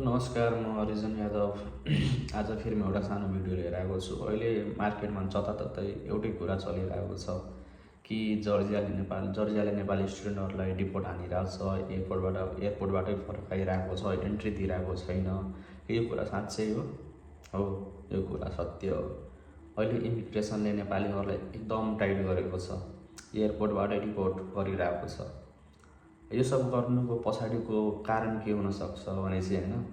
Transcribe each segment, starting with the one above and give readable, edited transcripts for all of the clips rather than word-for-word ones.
नमस्कार, म अरिजन यादव। आज फेरि म एउटा सानो भिडियो लिएर आएको छु। अहिले मार्केटमा जताततै एउटै कुरा चलिरहेको छ कि जर्जियाले नेपाली स्टुडेन्टहरूलाई डिपोर्ट हानिरहेको छ, एयरपोर्टबाटै फर्काइरहेको छ, एन्ट्री दिइरहेको छैन। यो कुरा साँच्चै हो? हो, यो कुरा सत्य हो। अहिले इमिग्रेसनले नेपालीहरूलाई एकदम टाइट गरेको छ, एयरपोर्टबाटै डिपोर्ट गरिरहेको छ। यो सब गर्नुको पछाडिको कारण के हुनसक्छ भने चाहिँ होइन,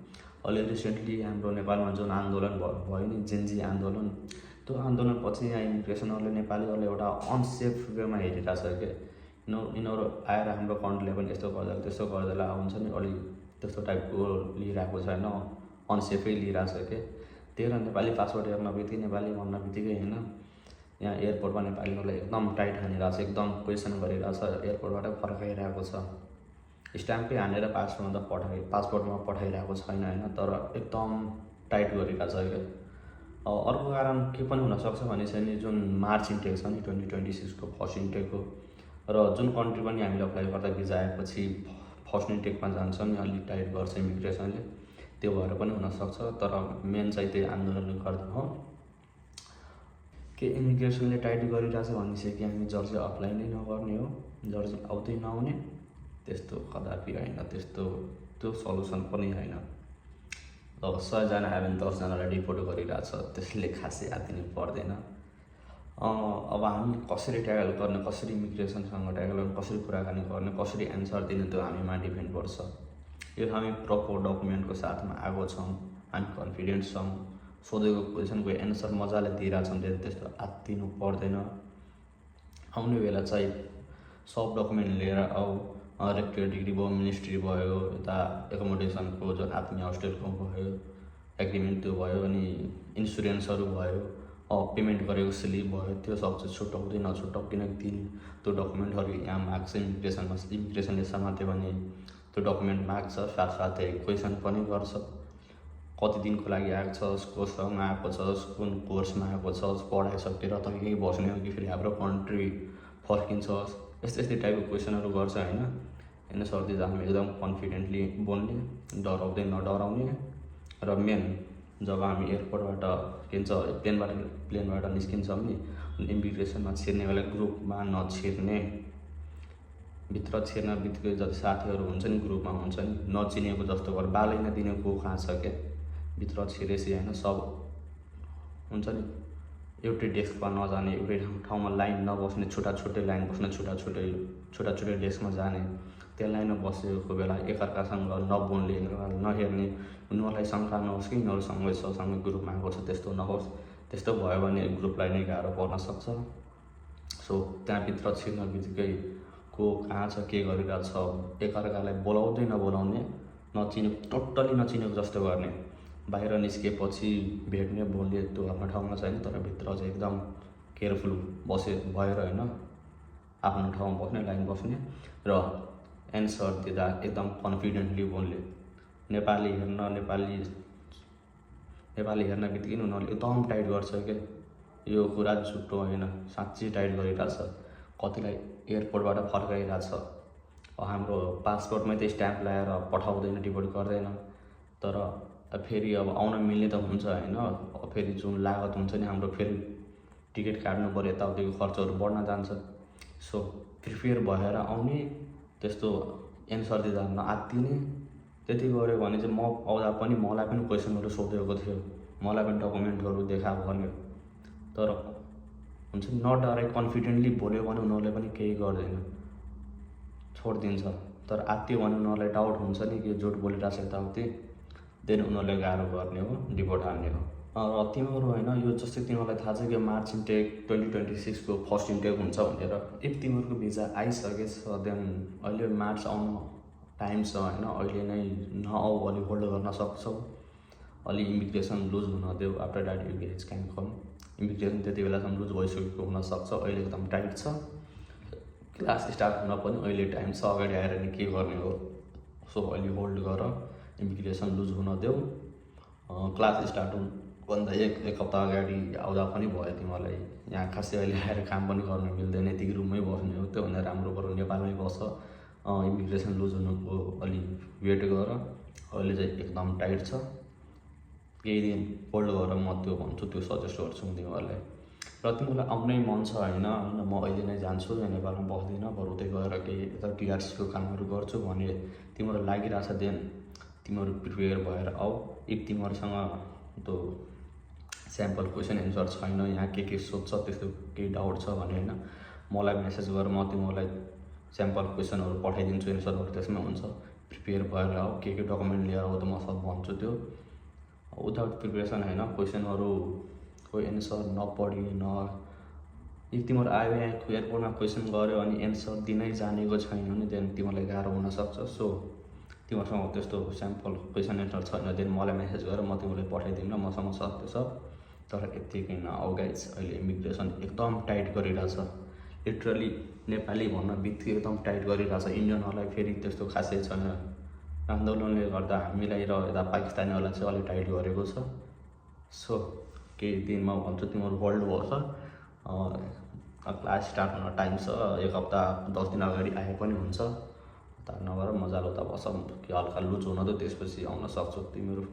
अहिले रिसेन्टली हाम्रो नेपालमा जुन आन्दोलन भयो नि, जेनजी आन्दोलन, त्यो आन्दोलनपछि यहाँ इमिग्रेसनहरूले नेपालीहरूलाई एउटा अनसेफ वेमा हेरिरहेको छ क्या। यिनीहरू आएर हाम्रो कन्ट्रीलाई पनि यस्तो गर्दा त्यस्तो गर्दा हुन्छ नि, अलिक त्यस्तो टाइपको लिइरहेको छ होइन, अनसेफै लिइरहेको छ क्या। त्यही भएर नेपाली पासपोर्ट हेर्न बित्तिकै, नेपाली भन्न बित्तिकै होइन, यहाँ एयरपोर्टमा नेपालीहरूलाई एकदम टाइट हानिरहेको छ, एकदम क्वेसन गरिरहेको छ, एयरपोर्टबाटै फर्काइरहेको छ। स्ट्याम्पै हानेर पासपोर्टमा पठाइरहेको छैन होइन, तर एकदम टाइट गरिरहेको छ क्या। अर्को कारण के पनि हुनसक्छ भने चाहिँ नि, जुन मार्च इन्टेक छ नि 2026 को फर्स्ट इन्टेक हो, र जुन कन्ट्री पनि हामीले अप्लाई गर्दा भिजा आएपछि फर्स्ट इन्टेकमा जान्छ नि, अलिक टाइट गर्छ इमिग्रेसनले, त्यो भएर पनि हुनसक्छ। तर मेन चाहिँ त्यही आन्दोलनले गर्दा हो कि इमिग्रेसनले टाइट गरिरहेछ भने चाहिँ कि हामी जर्जिया अप्लाई नै नगर्ने हो, जर्जिया आउँदै नआउने, त्यस्तो कदापि होइन। त्यो सल्युसन पनि होइन। अब 100जना आयो भने 10जनालाई डिपोर्ट गरिरहेछ, त्यसले खासै आत्तिनु पर्दैन। अब हामी कसरी ट्याकल गर्ने, कसरी इमिग्रेसनसँग ट्याकल गर्ने, कसरी कुराकानी गर्ने, कसरी एन्सर दिने, त्यो हामीमा डिपेन्ड पर्छ। यो हामी प्रपर डकुमेन्टको साथमा आएको छौँ, हामी कन्फिडेन्ट छौँ, सोधेको क्वेसनको एन्सर मजाले दिइरहेछौँ, त्यस्तो आत्तिनु पर्दैन। आउने बेला चाहिँ सब डकुमेन्ट लिएर आऊ। रेक्टर डिग्री भयो, मिनिस्ट्री भयो, यता एकोमोडेसनको जुन आत्मीय होस्टेलको भयो एग्रिमेन्ट त्यो भयो, अनि इन्सुरेन्सहरू भयो, पेमेन्ट गरेको स्लिप भयो, त्यो सब चाहिँ छुट्याउँदै नछुट्याउ, किनकि त्यो डकुमेन्टहरू यहाँ माग्छ इमिग्रेसनले समात्यो भने त्यो डकुमेन्ट माग्छ, साथसाथै क्वेसन पनि गर्छ। कति दिनको लागि आएको छस्, कोसँग आएको छस्, कुन कोर्समा आएको छस्, पढाइसकेर त यहीँ बस्ने हो कि फेरि हाम्रो कन्ट्री फर्किन्छस्, यस्तै टाइपको क्वेसनहरू गर्छ होइन। होइन सर्दी हामी एकदम कन्फिडेन्टली बोल्ने, डराउँदै नडराउने, र मेन जब हामी एयरपोर्टबाट प्लेनबाट निस्किन्छौँ नि, इमिग्रेसनमा छिर्ने बेला ग्रुपमा नछिर्ने। भित्र छिर्न बित्तिकै जति साथीहरू हुन्छ नि, ग्रुपमा हुन्छ नि, नचिनेको जस्तो गरेर बालै नदिने को कहाँ छ क्या। भित्र छिरेपछि होइन, सब हुन्छ नि, एउटै डेस्कमा नजाने, एउटै ठाउँमा लाइन नबस्ने, छुट्टै लाइन बस्ने, छुट्टै डेस्कमा जाने। त्यो लाइनमा बसेको बेला एकअर्कासँग नबोल्ने, एकअर्कालाई नहेर्ने, उनीहरूलाई शङ्का नहोस् कि यिनीहरूसँगै ग्रुपमा आएको छ, त्यस्तो नहोस्। त्यस्तो भयो भने ग्रुपलाई नै गाह्रो पर्न सक्छ। सो त्यहाँभित्र छिर्न बित्तिकै को कहाँ छ, के गरिरहेछ, एकअर्कालाई बोलाउँदै नबोलाउने, टोटल्ली नचिनेको जस्तो गर्ने। बाहिर निस्केपछि भेट्ने, बोल्ने, त्यो आफ्नो ठाउँमा छैन, तर भित्र चाहिँ एकदम केयरफुल भएर होइन, आफ्नो ठाउँमा बस्ने, लाइन बस्ने, र एन्सर दिँदा एकदम कन्फिडेन्टली बोल्ने। नेपाली हेर्न बित्तिकै उनीहरूले एकदम टाइट गर्छ क्या। यो कुरा झुटो होइन, साँच्चै टाइट गरिरहेछ। कतिलाई एयरपोर्टबाट फर्काइरहेछ। हाम्रो पासपोर्टमै त स्ट्याम्प लगाएर पठाउँदैन, डिपोर्ट गर्दैन, तर फेरि अब आउन मिल्ने त हुन्छ होइन। फेरि जुन लागत हुन्छ नि हाम्रो, फेरि टिकट काट्नु पऱ्यो, यताउतिको खर्चहरू बढ्न जान्छ। सो प्रिपेयर भएर आउने, त्यस्तो एन्सर दिँदा नआत्तिने। त्यति गऱ्यो भने चाहिँ म आउँदा पनि मलाई पनि क्वेसनहरू सोधेको थियो, मलाई पनि डकुमेन्टहरू देखा भन्यो, तर हुन्छ नि, नडराइ कन्फिडेन्टली बोल्यो भने उनीहरूले पनि केही गर्दैन, छोडिदिन्छ। तर आत्तियो भने उनीहरूलाई डाउट हुन्छ नि कि झुट बोलिरहेछ यताउति, देन उनीहरूले गाह्रो गर्ने हो, डिपोर्ट हान्ने हो। र तिमीहरू होइन, यो जस्तै तिमीहरूलाई थाहा छ कि मार्च इन्टेक 2026 को फर्स्ट इन्टेक हुन्छ भनेर। इफ तिमीहरूको भिजा आइसकेछ देन अहिले मार्च आउनु टाइम छ होइन, अहिले नै नआऊ, अलि होल्ड गर्न सक्छौ, अलि इमिग्रेसन लुज हुन देऊ। After that you can com. Immigration त्यति बेलासम्म लुज भइसकेको हुनसक्छ, अहिले एकदम टाइट छ। क्लास स्टार्ट हुन पनि अहिले टाइम छ, अगाडि आएर नि के गर्ने हो। सो अलि होल्ड गर, इमिग्रेसन लुज हुन देऊ। क्लास स्टार्ट हुनुभन्दा एक हप्ता अगाडि आउँदा पनि भयो तिमीलाई। यहाँ खासै अहिले आएर काम पनि गर्न मिल्दैन, यतिकै रुममै बस्ने हो। त्योभन्दा राम्रो बरु नेपालमै बस, इमिग्रेसन लुज हुनुको अलि वेट गर, अहिले चाहिँ एकदम टाइट छ। केही दिन होल्ड गरेर म त्यो भन्छु, त्यो सजेस्ट गर्छु म तिमीहरूलाई। र तिमीलाई आउनै मन छ होइन, म अहिले नै जान्छु, यहाँ नेपालमा बस्दिनँ, बरु उतै गएर केही यता टिआरसीको कामहरू गर्छु भने तिमीहरू लागिरहेछ, देन तिमीहरू प्रिपेयर भएर आऊ। इफ तिमीहरूसँग त्यो स्याम्पल क्वेसन एन्सर छैन, यहाँ के सोध्छ त्यस्तो केही डाउट छ भने होइन, मलाई मेसेज गर, म तिमीहरूलाई स्याम्पल क्वेसनहरू पठाइदिन्छु, एन्सरहरू त्यसमा हुन्छ। प्रिपेयर भएर आऊ, के डकुमेन्ट लिएर आऊ त म सब भन्छु। त्यो विदाउट प्रिपेरेसन होइन, क्वेसनहरूको एन्सर नपढी न, यदि तिमीहरू आयो यहाँ एयरपोर्टमा क्वेसन गऱ्यो अनि एन्सर दिनै जानेको छैन भने देन तिमीहरूलाई गाह्रो हुनसक्छ। सो तिमीहरूसँग त्यस्तो स्याम्पल क्वेसन एन्सर छैन देन मलाई मेसेज गरेर म तिमीलाई पठाइदिउँ न, मसँग छ त्यो सब। तर यत्तिकै नआऊ गाइज, अहिले इमिग्रेसन एकदम टाइट गरिरहेछ। लिटरली नेपाली भन्न बित्तिकै एकदम टाइट गरिरहेछ। इन्डियनहरूलाई फेरि त्यस्तो खासै छैन, आन्दोलनले गर्दा हामीलाई र यता पाकिस्तानीहरूलाई चाहिँ अलिक टाइट गरेको छ। सो केही दिनमा भन्छु तिमीहरू होल्ड गर्छ, क्लास स्टार्ट हुन टाइम छ, 1 हप्ता 10 दिन अगाडि आए पनि हुन्छ। उता नगर मजाले उता बस, कि हल्का लुज हुन त त्यसपछि आउन सक्छौ तिमीहरू।